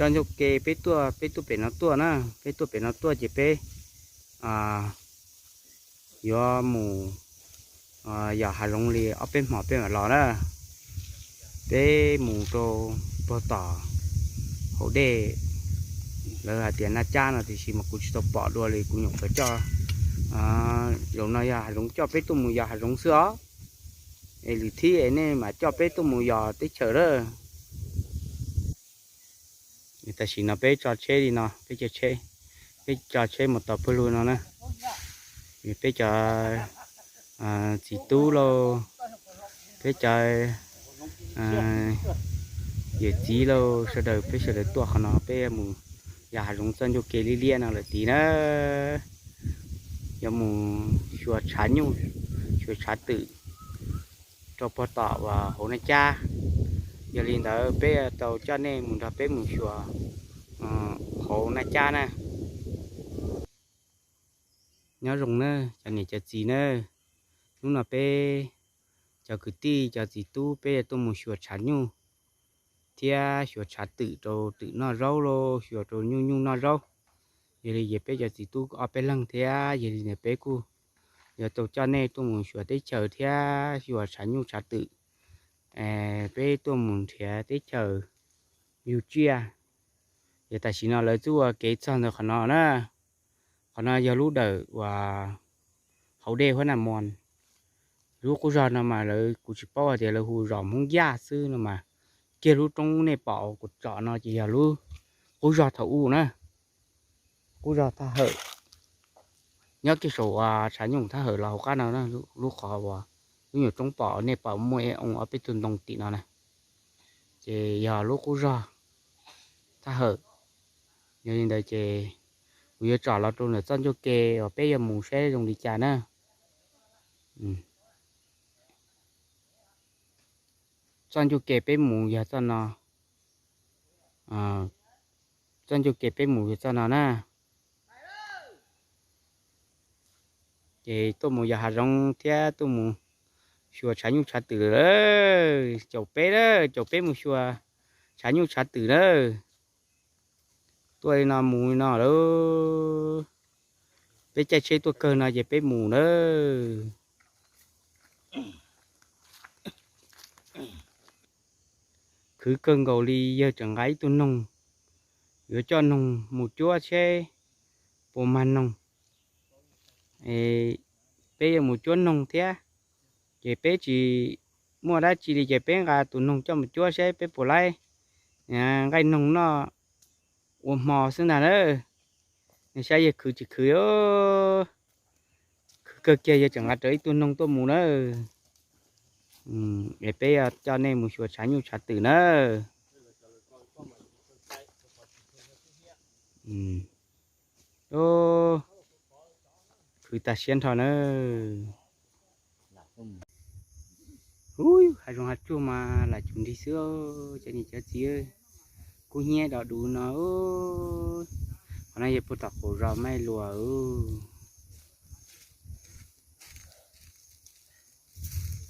Txoj ncauj ke peb tuaj, peb tuaj pem no tuaj na, peb tuaj pem no tuaj ces peb yuav mus yos hav zoov li ob peb hmos peb mam los na. Peb mus rau puag tom hauv dej, lawv hais tias Naj Cab no tiam sis mas kuv tsis tau pom dua li, kuv nyuam qhuav coj, zaum no yog hav zoov coj peb tuaj mus yos hav zoov xwb os. Es lwm thib es nej mam coj peb tuaj mus yos teb chaws lawm. Tam sim no peb tso tsheb li no, peb cov tsheb, peb tso tsheb mus tau pawg lug no na. Peb cov txiv tub lauj, peb cov yawm txiv lauj, sawv daws, peb sawv daws tuaj qhov no peb mus yos hav zoov txoj ncauj ke liab liab no lawm tid na. Yuav mus xyuas tshav nyuj, xyuas tshav twm rau puag tom uas hauv Naj Cab. Yog li ntawd peb tau coj nej mus nrog peb mus xyuas hauv Naj Cab na. Nyob zoo na cov niam cov txiv na, hnub no peb cov kwv tij cov txiv tub peb yuav tuaj mus xyuas tshav nyuj thiab xyuas tshav twm rau twm noj zaub lauj, xyuas rau nyuj nyuj noj zaub. Yog li ces peb cov txiv tub ob peb leeg thiab, yog li ntawd peb kuj yuav tau coj nej tuaj mus xyuas teb chaws thiab xyuas tshav nyuj tshav twm. Peb tuaj mus nrhiav teb chaws yug tsiaj. Ces tam sim no lawv twb ua kev txog ntawm qhov no na. Qhov no yog lub dawm uas hauv dej Huab Naj Mos. Lub qub zog no mas lawv, kuv tsis paub hais tias lawv hu zos Hmoob Yaj xwb no mas, kiag lub roob nej pom kuv tsom no ces yog lub qub zog thaum ub na, qub zog thaj hawm. Nyob kiag saum uas tshav nyuj thaj hawm los hauv qab no, lub qhov uas lub nyuam roob pom nej pom muaj ib oo ob peb tug ntoo tim no na, ces yog lub qub zog thaj hawm. Yog li ntawd ces kuv yuav tsom los rau ntawm txoj ncauj ke uas peb yuav mus saib zoo li cas na. Txoj ncauj ke peb mus yog txoj no. Txoj ncauj ke peb mus yog txoj no na. Ces tuaj mus yos hav zoov thiab tuaj mus xyuas tshav nyuj tshav twm lawm. Caum peb lawm, caum peb mus xyuas tshav nyuj tshav twm lawm. Tuaj li no mus li no lawm. Peb caij tsheb tuaj kawg no ces peb mus lawm. Khwv kawg nkaus li, yawg tseem nqa ib tug noog, yuav coj noog mus cuab seb puas mag noog. Peb yuav mus cuab noog thiab, ces peb tsis muaj dab tsi li ces peb nqa tus noog coj mus cuab seb peb puas laib nqaij noog noj ua hmo xwb ntag na. Nej saib yawg khwv tsis khwv. Khwv kawg kiag, yawg tseem nqa rawv ib tug noog tuaj mus na. Es peb coj nej mus xyuas tshav nyuj tshav twm na. Khwv tag siab nrho na. Ub, hav zoov hav tsuag mas lam cum nrig xwb, cov niam cov txiv, kub hnyiab dog duv no. Qhov no yog puag tom qaum zos Maij Luas.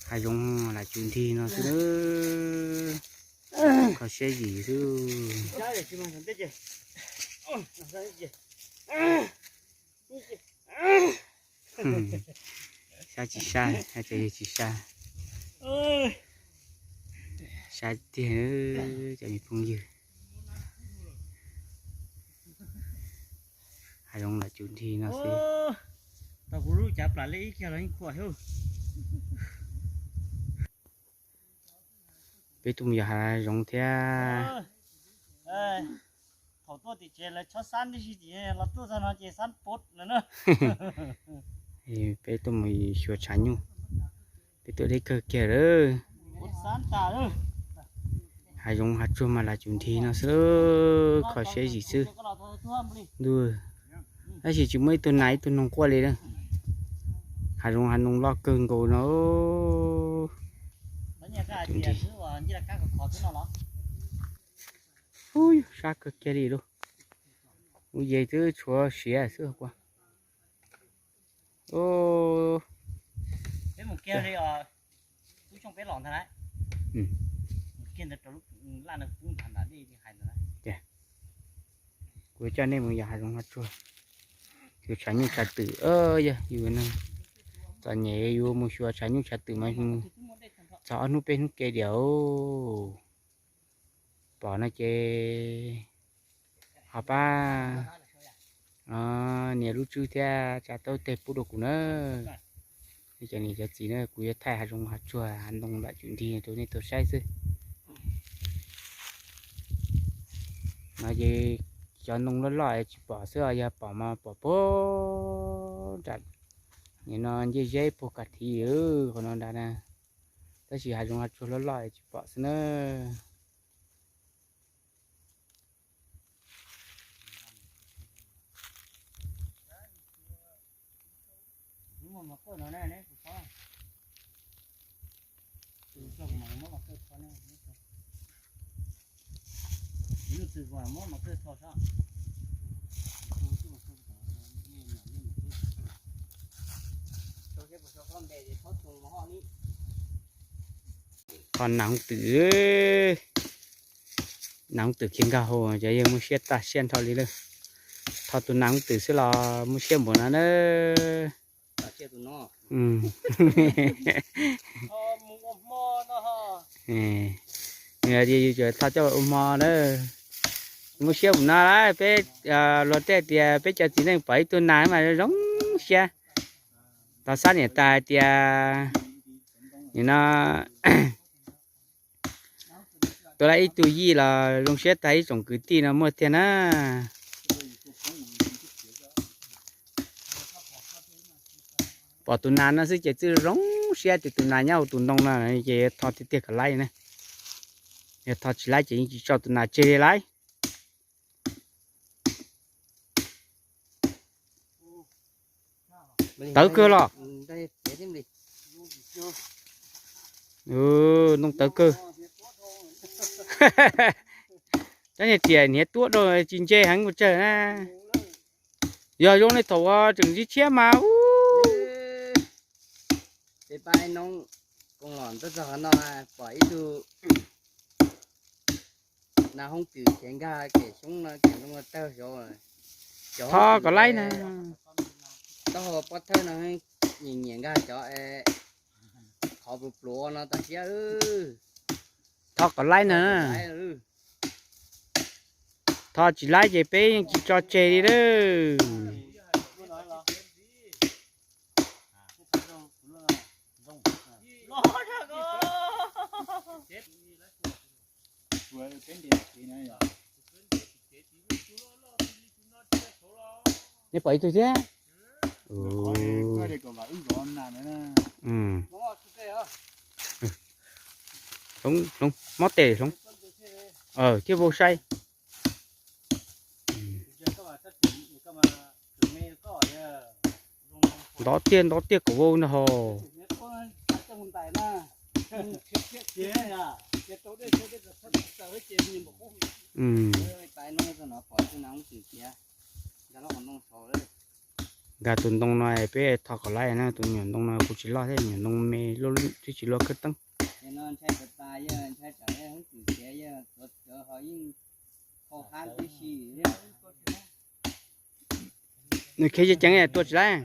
Hav zoov lam cum nrig no xwb, kho siab zim xwb. Sab tsis sab, hais tias yog tsis sab. Sab tiag, cov me phooj ywg. Hav zoov lam cum nrig no xwb. Peb tuaj mus yos hav zoov thiab. Thaum tuaj tim tsev lawv tshab xab tib si, los tuaj txog no ces xab pov lawm na. Peb tuaj mus xyuas tshav nyuj, peb tuaj deb kawg kiag lawm. Hav zoov hav tsuag mas lam cum nrig no xwb, kho siab zim xwb. Ntuj, tab sis tsis muaj ib tug nas ib tug noog quaj li na. Hav zoov hav noog loj kawg nkaus no. Ub, sab kawg kiag li lauj. Ub, ye twb tshuav siav xwb. Ub, Kuv coj nej mus yos hav zoov hav tsuag, yus tshav nyuj tshav twm, yog yus txom nyem yus mus xyuas tshav nyuj tshav twm mas mus txog ob hnub peb hnub ke diam. Pom no ces ho pab nias lub tswb thiab tsa taub teg pub rau kuv na. Nej cov niam cov txiv na, kuv yuav thaij hav zoov hav tsuag hav ntoo lam tsum nrig rau nej tau saib xwb. No ces cov ntoo loj loj es tsis pom xwb os, yog pom mas pom puag nram nim no ncej zeb puag kas thiv qhov no nrad na. Tab sis hav zoov hav tsuag loj loj es tsis pom xwb na. Tho nas hoov twm, nas hoov twm khiav nkag hauv, cov yawg muaj siab tag siab nrho li lawm. Tho tus nas hoov twm xwb los muaj siab npaum no na. Tho coj ua hmo na. Muaj siab npaum no lawm, peb luag tej tias peb cov txiv neej pom ib tug nas mas zoo siab. Tau xab niam tais hais tias nim no tuaj lawm ib tug yij los zoo siab tag, ib tsoom kwv tij no muaj tiag na. Pom tus nas no xwb ces txawj zoo siab tias tus nas nyob hauv tus ntoo no ces tho tiag tiag kom laib na. Yog tho tsis laib ces yeej tsis tso tus nas tseg li lauj. Tawv kawg los? Ntoo tawv kawg. Cov niag riam hniav tuab rau tsis ntse heev ua tsawg na. Yog zoo li thaum uas tseem ntsib tshiab mas ub. Ces pab noob koos los tuaj txog qhov no pom ib tug nas hoov twm khiav nkag kem xyoob no kem ntoo tawg xyov. Tho kom laib na. Taub hau pob thawj no nyiam nyiam nkag cov qhov pluav pluav no tag siab. Tho kom laib na. Tho tsis laib ces peb yeej tsis tso tseg li lawm. Nej pom ib tug thiab. Hloov, hloov, mob tes hloov. Thiab vau sai. Ntov tiag, ntov tiag kom vau no ho. Nkag tus ntoo no peb tho kom laib na, tus nyuam ntoo no kuj tsis loj thiab, nyuam ntoo me luaj lwj twb tsis luaj khawb teeb. Nws khiav ceev ceev tua tsis laib.